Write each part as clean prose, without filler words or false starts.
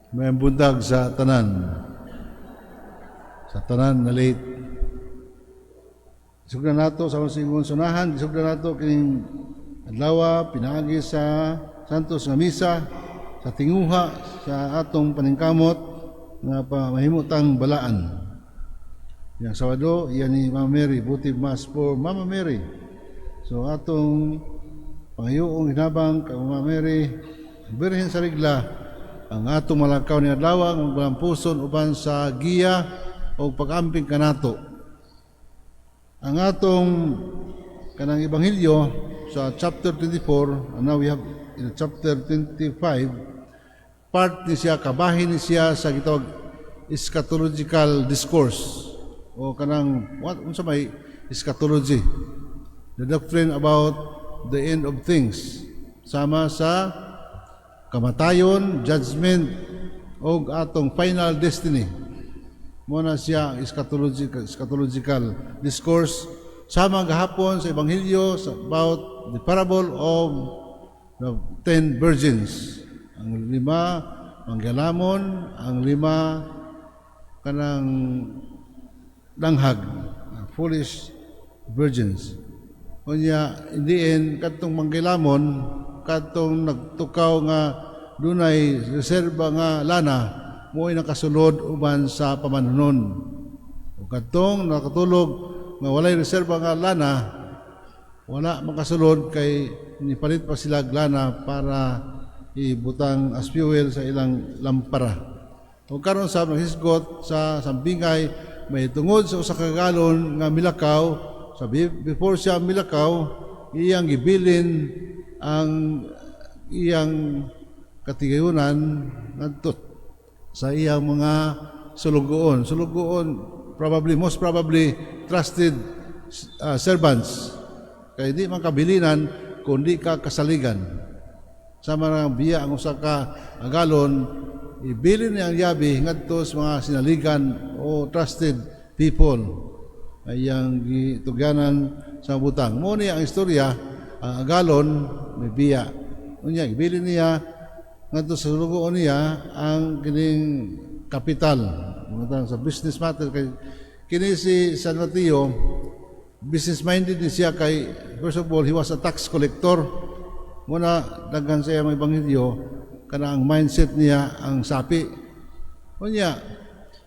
Maayong buntag sa tanan. Sa tanan na late. Isugdan nato sa singon sunahan, isugdan nato kining adlaw pinaagi sa Santos nga Misa sa tinguha sa atong paningkamot nga pa mahimutang balaan. Yang Sabado, iyan ni Mama Mary, votive Mass for Mama Mary. So atong pangayuong hinabang kay Mama Mary, Birhen sa Regla, ang atong malakaw ni adlaw ang magbalampuson uban sa giya o pag-amping kanato. Ang atong kanang ebanghelyo sa chapter 24, and now we have in chapter 25, part ni siya, kabahin ni siya sa gitawag eschatological discourse o kanang what, unsa may eschatology, the doctrine about the end of things, sama sa kamatayon, judgment o atong final destiny. Mo na siya ang eschatological discourse, sama gahapon sa ebanghelyo sa about the parable of the 10 virgins, ang lima manggilamon, ang lima kanang langhag, foolish virgins. Unya in the end, kadtong manggilamon, kadtong nagtukaw nga dunay reserba nga lana, mo'y nakasulod uban sa pamanhunon. O kadtong nakatulog nga walay reserba nga lana, wala makasulod kay nipalit pa sila og lana para ibutang as fuel sa ilang lampara. O karon sa naghisgot sa sambingay may tungod sa usa ka agalon nga milakaw. Sa before siya milakaw, iyang gibilin ang iyang katigayunan ngadto sa iyang mga sulugoon. Sulugoon, probably, most probably, trusted servants. Kay di man kabilinan kung di ka kasaligan. Sama nga biya ang usa ka agalon, ibilin niya ang yabi ngadto sa mga sinaligan o trusted people ay iyang gitugyanan sa butang. Mo ni ang istorya, ang agalon may biya. Unya ibilin niya ngadto sa sulugoon niya ang kining kapital. Mga sa business matter kay kini si San Mateo, business minded ni siya kay first of all, he was a tax collector. Muna daghan sa iyang mga ebanghelyo kana ang mindset niya ang sapi. Unya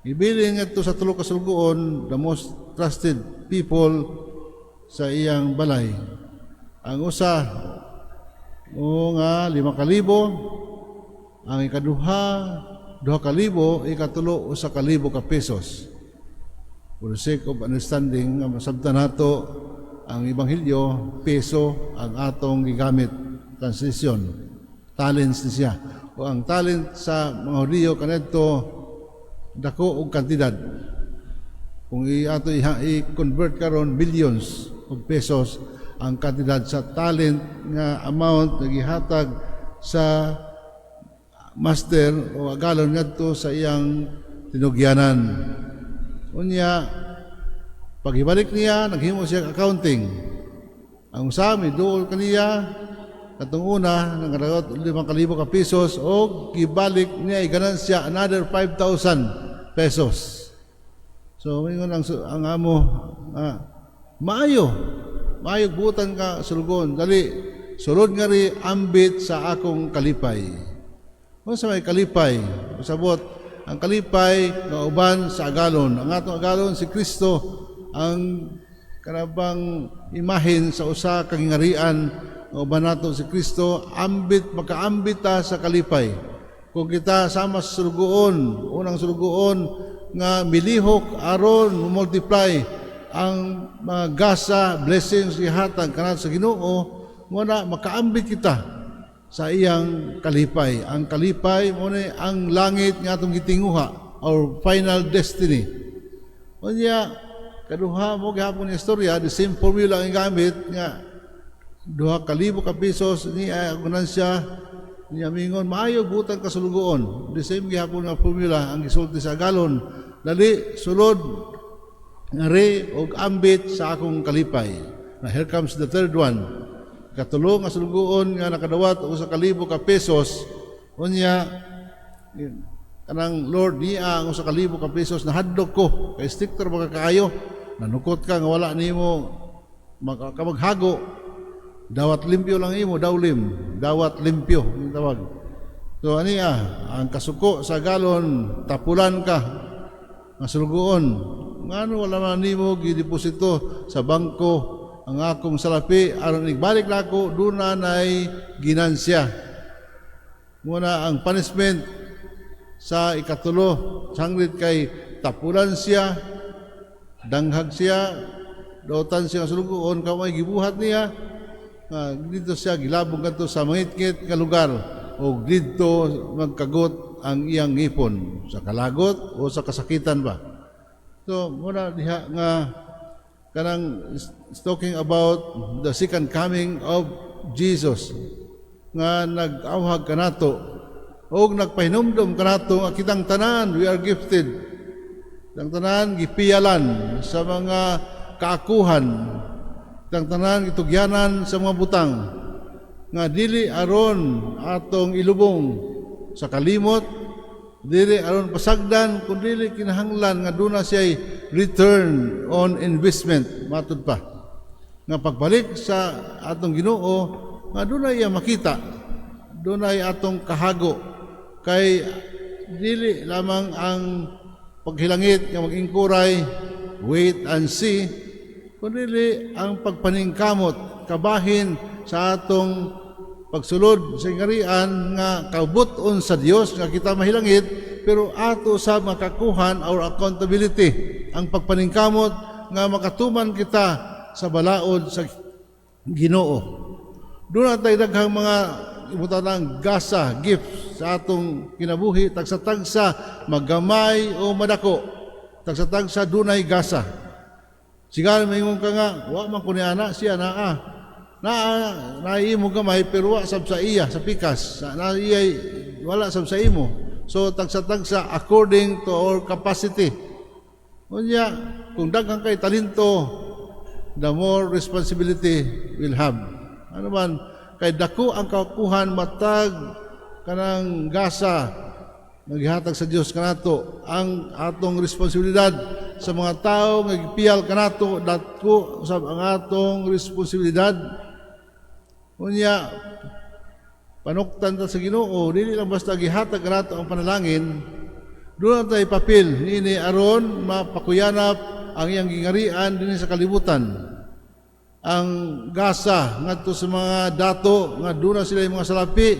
ibilin ngadto sa tulo ka sulugoon, the most trusted people sa iyang balay. Ang usa o nga 5,000, ang ikaduha 2,000, ikatulo 1,000 ka pesos. For the sake of understanding nga masabtan nato ang ebanghelyo, peso ang atong gigamit translation. Talents ni siya. O ang talent sa mga Hudiyo kanadto dako og kantidad. Kung ato i-convert karon, billions of pesos ang kantidad sa talent nga amount nga gihatag sa master o agalon ngadto sa iyang tinugyanan. Unya, pag-ibalik niya, naghimo siya accounting. Ang usa miduol kaniya katong una nangadaot 5,000 ka pesos o gibalik niya ganansya another 5,000 pesos. So mingon ang amo, "Maayo. Maayo buutan ka sulugoon. Dali, sulod ngari, ambit sa akong kalipay." Unsa may kalipay? Pasabot, ang kalipay nga uban sa agalon. Ang atong agalon si Kristo, ang kanabang imahin sa usa ka gingarian nga uban nato si Kristo, ambit, makaambit ta sa kalipay. Kung kita sama sa sulugoon, unang sulugoon nga milihok aron multiply ang mga gasa, blessings ihatag kanat sa Ginoo, mo na makaambit kita sa iyang kalipay. Ang kalipay mo ni ang langit nga atong gitinguha, our final destiny. Unya kaduha mo gihapon ni istorya, the same formula ang gamit nga 2,000 ka pesos ni ay ganansya niya. Mingon, "Maayo buutan ka sulugoon." The same gihapon nga formula ang gisulti sa agalon. "Dali, sulod ngari og ambit sa akong kalipay." Now here comes the third one. Katulo nga sulugoon nga nakadawat og 1,000 ka pesos. Unya Kanang, "Lord, niya ang 1,000 ka pesos, nahadlok ko kay strikto ba ka kaayo, nanukot ka nga wala nimo makamaghago, dawat limpyo lang imo, dawlim, dawat limpyo yung tawag." So ani ang kasuko sa galon, tapulan ka nga sulugoon, ngano wala man nimo gideposito sa bangko ang akong salapi aron igbalik nako duna nay ginansya? Muna ang punishment sa ikatulo sanglit kay tapulan siya, danghag siya, dautan siya nga sulugoon kay gibuhat niya nga dito siya gilabong kadto sa mangitngit nga lugar o didto magkagot ang iyang ngipon sa kalagot o sa kasakitan ba. So muna diha nga kanang is talking about the second coming of Jesus nga nag-awhag kanato og nagpahinumdom kanato nga kitang tanan, we are gifted. Kitang tanan gipiyalan sa mga kaakuhan. Kitang tanan gitugyanan sa mga butang nga dili aron atong ilubong sa kalimot, dili aron pasagdan, kun dili kinahanglan nga duna siya return on investment. Matud pa nga pagbalik sa atong Ginoo nga dunay iya makita, dunay atong kahago, kay dili lamang ang paghilangit nga mag-ingkuray, wait and see, kundi ang pagpaningkamot kabahin sa atong pagsulod sa ngarian nga kabut-on sa Dios nga kita mahilangit, pero ato sa makakuhan our accountability, ang pagpaningkamot nga makatuman kita sa balaod sa Ginoo. Doon na tayo daghang mga ibutang gasa, gift sa atong kinabuhi, tagsa-tagsa, magamay o madako, tagsa-tagsa dunay gasa. Siguro maingon ka nga, "Wa man ko ni ana, siya naa." Naa, naa imo gamay pero wa sab sa iya, sa pikas. Sa, na iya, wala sab sa imo. So tagsa-tagsa according to our capacity. Unya, kung daghan kay talento, the more responsibility we'll have. Ano man, kay dako ang kakuhan matag kanang gasa nga gihatag sa Dios kanato, ang atong responsibilidad sa mga tao nga gipiyal kanato, dako sab ang atong responsibilidad. Unya panuktan ta sa Ginoo, dili lang basta gihatag kanato ang panalangin. Doon na tayo papel niini aron mapakuyanap ang iyang gingarian dinhi sa kalibutan. Ang gasa ngadto sa mga dato nga duna sila yung mga salapi,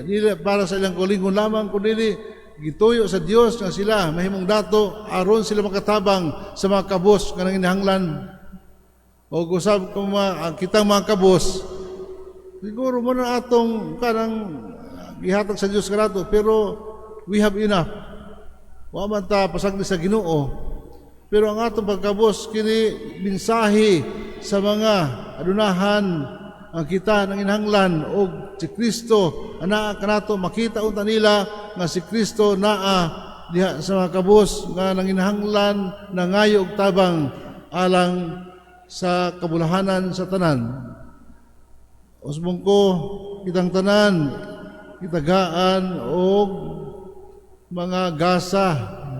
dili para sa ilang kaugalingon lamang, kundi gituyo sa Dios nga sila mahimong dato aron sila makatabang sa mga kabos nga nanginahanglan. O usab kung mga, ang kitang mga kabos siguro mo na atong kanang gihatag sa Dios kanato, pero we have enough, wa man ta pasagdi sa Ginoo. Pero ang atong pagkabos kini mensahe sa mga adunahan ang kita nanginahanglan og si Kristo anaa kanato. Makita unta nila nga si Kristo naa diha sa mga kabos nga nanginahanglan, nangayo og tabang alang sa kabulahanan sa tanan. Usbong ko, kitang tanan gitagaan og mga gasa,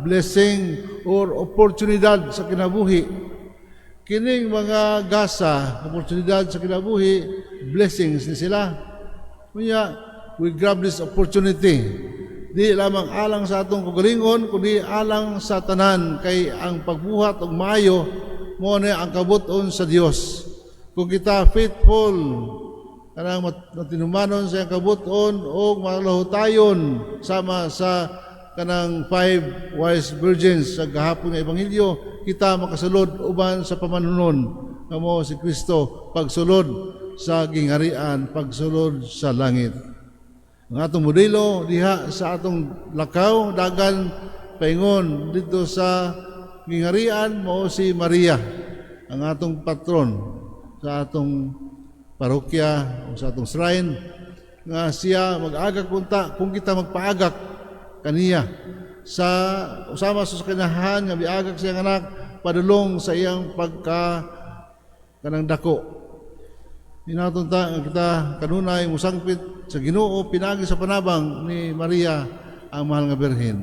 blessing or oportunidad sa kinabuhi. Kining mga gasa, oportunidad sa kinabuhi, blessings ni sila. Kunya, we grab this opportunity. Di lamang alang sa atong kaugalingon, kundi alang sa tanan, kay ang pagbuhat og maayo mo na ang kabut-on sa Dios. Kung kita faithful kanang matinumanon sa iyang kabut-on o malahutayon sama sa kanang five wise virgins sa gahapon nga ebanghelyo, kita makasulod uban sa pamanunon nga mao si Kristo pagsulod sa gingharian, pagsulod sa langit. Ang atong modelo diha sa atong lakaw dagan paingon dito sa gingharian mao si Maria, ang atong patron sa atong parokya o sa atong shrine, nga siya mag-agak unta kung kita magpaagak kaniya sa usama sa kinahan nga miagak sa iyang anak padulong sa iyang pagka kanang dako. Hinaton ta nga kita kanunay musangpit sa Ginoo pinaagi sa panabang ni Maria. ang Mahal nga Birhen.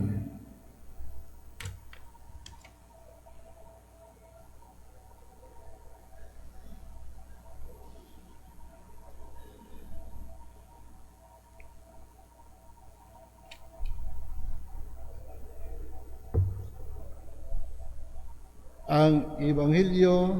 Ang Ebanghelyo